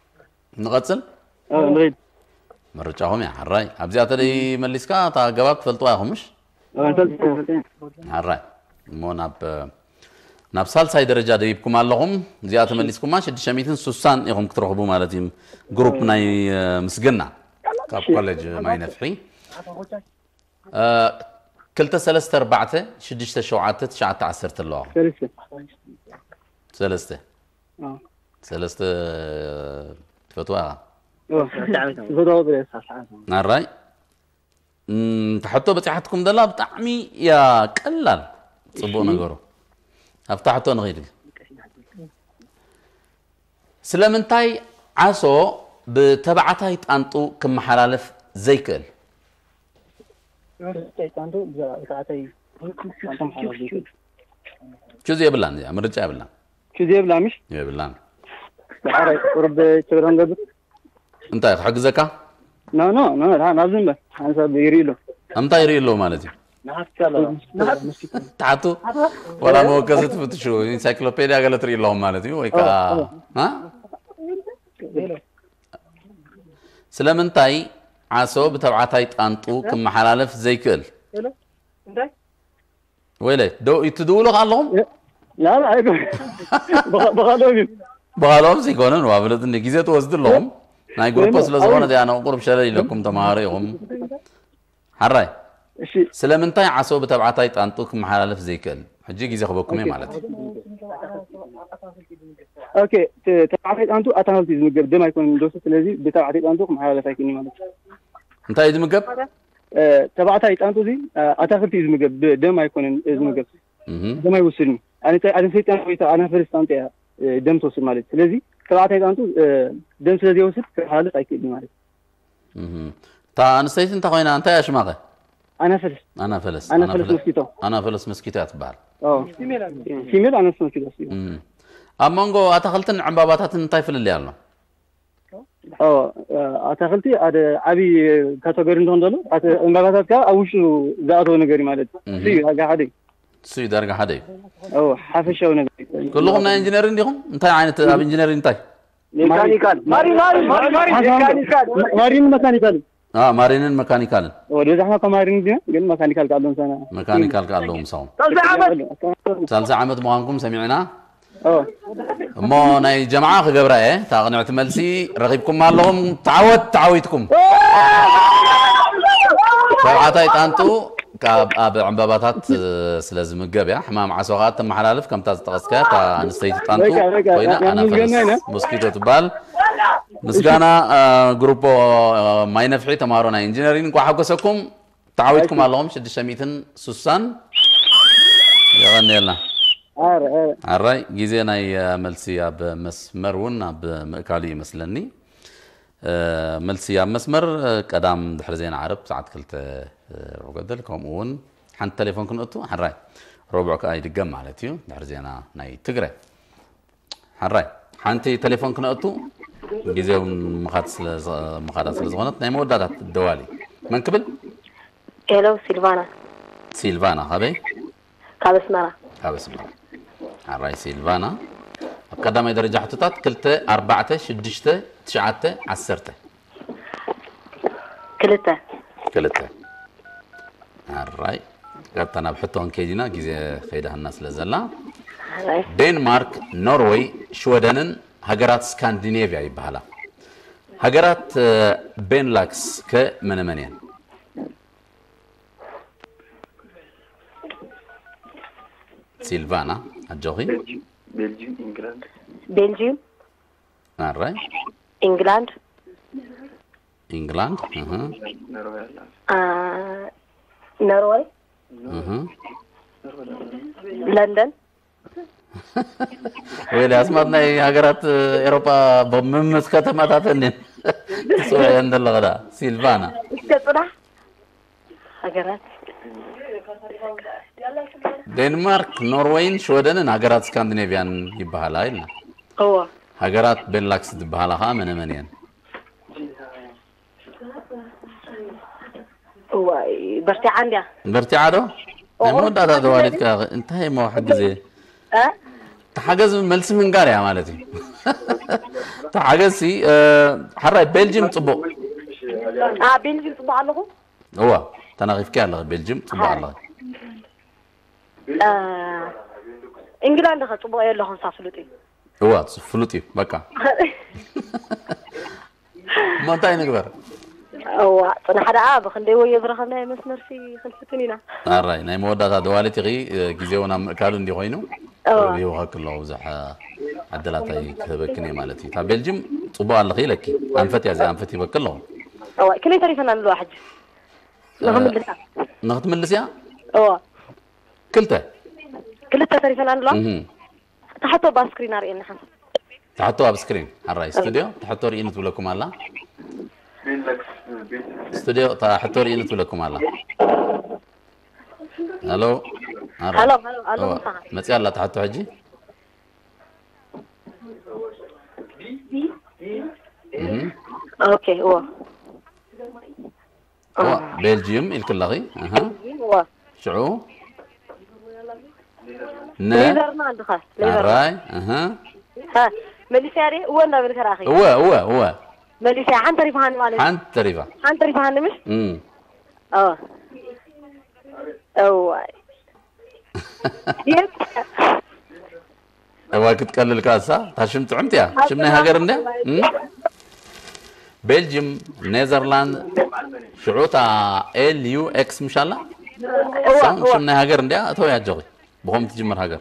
ንቐፅል ንኸይድ ምርጫኹም እያ ሓራይ ኣብዚኣ ተደይ መሊስካ እታ ኣገባብ ትፈልጥዋ ኢኹም ምሽ ሓራይ እሞ ናብ ናብ ሳልሳይ ደረጃ ደይብኩም ኣለኹም እዚኣ ተመሊስኩማ ሽዱሽተ ሚእትን ስሳን ኢኹም ክትረኽቡ ማለት እዩ ግሩፕ ናይ ምስግና ካብ ኮሌጅ ማይ ነፍሒ ክልተ ሰለስተ ኣርባዕተ ሽዱሽተ ሸውዓተ ትሽዓተ ዓሰርተ ኣለዋ ሰለስተ ሰለስተ ኣዎ። ሰለስተ ትፈትዋ ኢኻ ኣዎ። ዝፈትዋ ቁፅሪ እያ፣ ሰዓት ሰዓት። ናራይ እም፣ እታ ሕቶ በፂሓትኩም ዘላ ብጣዕሚ እያ ቀላል ፅቡቅ ነገሩ ኣብታ ሕቶ ንኸይድ ስለምንታይ ዓሶ ብተባዕታይ ጣንጡ ክመሓላለፍ ዘይክእል ጣንጡ ብተባዕታይ ጣንጡ መሓላለፍ ዘይክእል። ቹዝ የብላን እዚኣ ምርጫ የብላን ቹዝ የብላ ምሽ የብላን ብሓራይ ቁርብ ችግር ንገብር እንታይ ክሕግዘካ ኖ ኖ ኖ ናብዚ እምበር ሓንሳብ ይርኢ ኣሎ እንታይ ይርኢ ኣለዎ ማለት እዩ ትሓቱ ዋላ መወከሲ ትፍትሹ ኢንሳይክሎፔድያ ገለ ትርኢ ኣለኹም ማለት እዩ ወይ ከዓ እ? ስለምንታይ ዓሶ ብተባዕታይ ጣንጡ ክመሓላለፍ ዘይክእል እንታይ ወይለ ደው ትድውሉ ኣለኹም ላላ ኣይኮ ብኻልኦም እዩ ብኻልኦም ዘይኮነን ዋ ፍለጥኒ ግዜ ትወስዱ ኣለኹም ናይ ግሩፖ ስለ ዝኾነ እዚኣ ንቁርብ ሸለል ኢለኩም ተምሃሮ ኢኹም ሓራይ እሺ ስለምንታይ ዓሶ ብተባዕታይ ጣንጡ ክመሓላለፍ ዘይክእል ሕጂ ግዜ ክበኩም እየ ማለት እዩ ኦኬ ተ- ተባዕታይ ጣንቱ ኣታሃልቲ ዝምገብ ደም ኣይኮነን ዶስ ስለዚ ብተባዕታይ ጣንቱ ክመሓላለፍ ኣይክእልኒ ማለት እዩ እንታይ እዩ ዝምገብ? ተባዕታይ ጣንጡ እዚ ኣታክልቲ እዩ ዝምገብ፣ ደም ኣይኮነን ዝምገብ። ደም ኣይወስድን። ኣንስተይቲ ጣንጡ ወይ ኣናፈለስ ጣንጡ እያ ደም ትወስድ ማለት። ስለዚ ተባዕታይ ጣንጡ ደም ስለ ዘይወስድ ክሓልፍ ኣይክእልን ማለት። እታ ኣንስተይቲ እንታይ ኮይና? እንታይ እያ ሽማኸ? ኣናፈለስ ኣናፈለስ ኣናፈለስ መስኪቶ ኣናፈለስ መስኪቶ እያ ትበሃል። ፊሜል ኣናፈለስ መስኪቶ። ኣብ መንጎ ኣታክልትን ዕምባባታትን እንታይ ፍልልይ ኣሎ? ኣታክልቲ ሓደ ዓብዪ ካተጎሪ እንትኾን ዘሎ፣ ዕምባባታት ከዓ ኣብ ውሽጡ ዝኣተወ ነገር እዩ ማለት እዩ። እሱ እዩ ዳርጋ ሓደ እዩ። እሱ እዩ ዳርጋ ሓደ እዩ። ሓፈሻዊ ነገር እዩ። ኩልኹም ናይ ኢንጂነሪንግ ዲኹም? እንታይ ዓይነት ኣብ ኢንጂነሪንግ እንታይ? ሜካኒካል ማሪን መካኒካል ማሪንን መካኒካልን። ወደ ዛሕና እኮ ማሪን ዲና ግን መካኒካል ካለው ምሳና። መካኒካል ካለው ምሳው። ሳልሳ ዓመት ምዃንኩም ሰሚዕና። እሞ ናይ ጀምዓ ክገብራ እየ። እታ ቅንዕቲ መልሲ ረኺብኩም ኣለኹም። ተዓወት ተዓዊትኩም። ተባዕታይ ጣንጡ ካብ ኣብ ዕምባባታት ስለ ዝምገብ እያ። ሕማም ዓሶ ከዓ ተመሓላልፍ ከምታ ዝጠቐስካያ እታ ኣንስተይቲ ጣንጡ ኮይና ኣናፈለስ ሞስኪቶ ትበሃል። ምስጋና ግሩፖ ማይ ነፍሒ ተማሃሮ ናይ ኢንጂነሪንግ እንኳዕ ሓጎሰኩም። ተዓዊትኩም ኣለኹም ሽዱሽተ ሚእትን ስሳን። የቐንየልና። ኣራይ ግዜ ናይ መልሲ ኣብ መስመር እውን ኣብ ምእካሉ ይመስለኒ። መልሲ ኣብ መስመር ቀዳም ድሕሪ ዜና ዓረብ ሰዓት ክልተ ርብዕ ገደል ከምኡ እውን ሓንቲ ቴሌፎን ክንእቱ ሓራይ ረቡዕ ከዓ ይድገም ማለት እዩ ድሕሪ ዜና ናይ ትግረ። ሓራይ ሓንቲ ቴሌፎን ክነእቱ ግዜ እውን ምኻድ ስለ ምኻዳ ስለ ዝኾነት ናይ መወዳእታ ደዋሊ መን ክብል? ሄሎ ሲልቫና። ሲልቫና ካበይ? ካብ ኣስመራ። ካብ ኣስመራ። ሓራይ ሲልቫና ኣብ ቀዳማይ ደረጃ ሕቶታት ክልተ ኣርባዕተ ሽዱሽተ ትሽዓተ ዓሰርተ ክልተ ክልተ ሓራይ ቀጥታ ናብ ሕቶ ክንከይድ ኢና ግዜ ከይዳህና ስለ ዘላ። ዴንማርክ፣ ኖርወይ፣ ሽወደንን ሃገራት ስካንዲኔቭያ ይበሃላ። ሃገራት ቤንላክስ ከ መነመን እየን? ሲልቫና ኣጆኺ። ቤልጂም፣ ኢንግላንድ። ቤልጂም፣ ኣራይ ኢንግላንድ፣ ኢንግላንድ፣ ኖርወይ፣ ለንደን። ወይ ኣስማት ናይ ሃገራት ኤሮጳ ብምምስ ከተማታት እኔን ትፅውዐየን ዘለኸ ዳ ሲልቫና። እስከ ፅናሕ ሃገራት ዴንማርክ፣ ኖርወይን ሽወደንን ሃገራት ስካንዲኔቭያን ይበሃላ ኢልና። እዎ። ሃገራት ቤንላክስ ዝበሃላ ከዓ መነመን እየን? እዋይ በርቲዓ እንድያ። በርቲዓ ዶ? ናይ መወዳእታ ተዋሊድካ እንታይ እሞ ሕግዜ? ተሓገዝ መልሲ ምንጋር እያ ማለት እዩ። ተሓገዝሲ ሓራይ ቤልጅም ፅቡቕ። ቤልጅም ፅቡቕ ኣለኹ። እዋ ተናኺፍኪ ኣለኺ ቤልጅም ፅቡቕ ኣለኺ። ኢንግላንድ ከ ፅቡቕ የለኹም ሳ ፍሉጥ እዩ። እዋ ፍሉጥ እዩ በቃ። እሞ እንታይ ንግበር? እዋ ፅናሕ ደኣ ብክንደይ ወዮ ዝረኸብናዮ መስመርሲ ክንፍትን ኢና። ኣራይ ናይ መወዳእታ ደዋሊት ኢኺ። ግዜ እውን ኣብ ምእካሉ እንዲ ኮይኑ ሂወካ ክሎ ብዙሕ ዕድላት ኣይክህበክን እየ ማለት እዩ። እታ ቤልጅም ፅቡቅ ኣለኺ ኢለኪ ኣንፈት እያ እዚኣ ኣንፈት ሂበኪ ኣለኹ። እዋ ክንደይ ተሪፈና ኣለዋ ሕጂ ንክምልሳ? ንክትምልስ እያ? እዋ ክልተ ክልተ ተሪፈና ኣለዋ። እታ ሕቶ ኣብ ስክሪን ኣርእየኒ ሓንሳብ። እታ ሕቶ ኣብ ስክሪን ሓራይ ስቱድዮ እታ ሕቶ ርእይኒ ትብለኩም ኣላ። ስቱድዮ እታ ሕቶ ርእይኒ ትብለኩም ኣላ። ሄሎ። ሄሎ ሄሎ ኣሎ ምሳኻ። መጽያ ኣላ እታ ሕቶ ሕጂ። ኦኬ እዎ። ቤልጂየም ኢልኪ ኣለኺ። ሽዑ ኔዘርላንድ ኸ? ኣራይ። መሊስያ ድየ? እወ እንዳበልከ ረኣኺ። እወ እወ እወ። መሊስያ ሓንቲ ተሪፋሃኒ ማለት እዩ። ሓንቲ ተሪፋ። ሓንቲ ተሪፋሃኒ ምሽ? እወ። እዋይ። እዋ ክትቀልል ካሳ እታ ሽም ጥዕምቲ እያ። ሽም ናይ ሃገር እንድያ። ቤልጅም፣ ኔዘርላንድ፣ ሽዑ እታ ኤል ዩ ኤክስ ምሻላ ሽም ናይ ሃገር እንድያ። እተው ያጆኺ ብኸም ትጅምር ሃገር።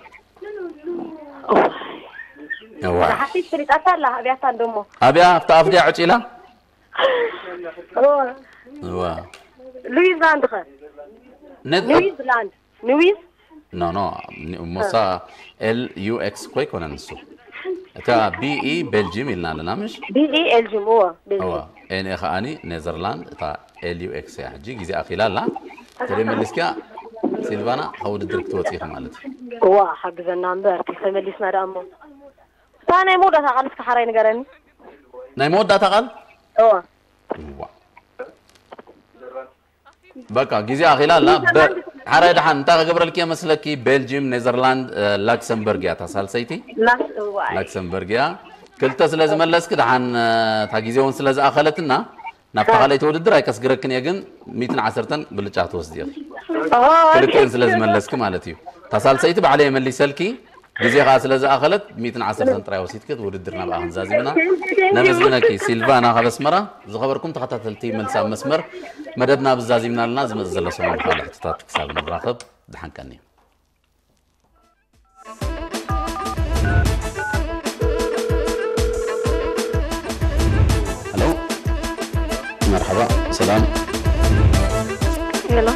ሓፊት ፍሊጣታ ኣላ ኣብያታ እንደሞ ኣብያ ኣብታ ኣፍድያ ዕጪላ እዋ ሉዊዝላንድ ኸ? ነት ኒዊዝላንድ ኒዊዝ ኖ ኖ ሞሳ ኤል ዩ ኤክስ እኮ ኣይኮነን እሱ። እታ ቢ ኢ ቤልጂም ኢልና ኣለና ምሽ? ቢ ኢ ኤልጂም እዎ እዋ ቤልጂም ኤን ኤ ከዓኒ ኔዘርላንድ እታ ኤል ዩ ኤክስ እያ። ሕጂ ግዜ ኣኺላ ኣላ። ተደይ መሊስኪያ ሲልቫና ካብ ውድድር ክትወፂ ኢኺ ማለት እዩ። እዋ ሓግዘና እምበር ተመሊስና ደኣ እሞ እታ ናይ መወዳእታ ቃል እስከ ሓራይ ንገረኒ። ናይ መወዳእታ ቃል እዋ እዋ በቃ ግዜ ኣኺላ ኣላ። በ- ሓራይ ደሓን እንታይ ክገብረልኪ መስለኪ? ቤልጂም፣ ኔዘርላንድ፣ እ፣ ላክሰምበርግ እያ እታ ሳልሰይቲ። ላስ እዋ ላክሰምበርግ እያ። ክልተ ስለ ዝመለስኪ ደሓን እ፣ እታ ግዜ እውን ስለ ዝኣኸለትና ናብታ ካልኣይቲ ውድድር ኣይከስግረክን እየ፣ ግን ሚእትን ዓሰርተን ብልጫ ትወስዲ ኢኺ። ክልተን ስለ ዝመለስኪ ማለት እዩ። እታ ሳልሰይቲ ባዕለይ የመሊሰልኪ ግዜ ከዓ ስለ ዝኣኸለት ሚእትን ዓሰርተን ጥራይ ወሲድኪ ውድድር ናብኣ ክንዛዚምና። ነመስግነኪ ሲልቫና ካብ ኣስመራ። ዝኸበርኩም ተኸታተልቲ መልሲ ኣብ መስመር መደብና ብዛዚምና ኣለና። ዝመፅእ ዘሎ ሰሙን ብካልእ ሕቶታት ክሳብ ንራኸብ ድሓን ቀኒ። ሄሎ መርሓባ ሰላም ሄሎ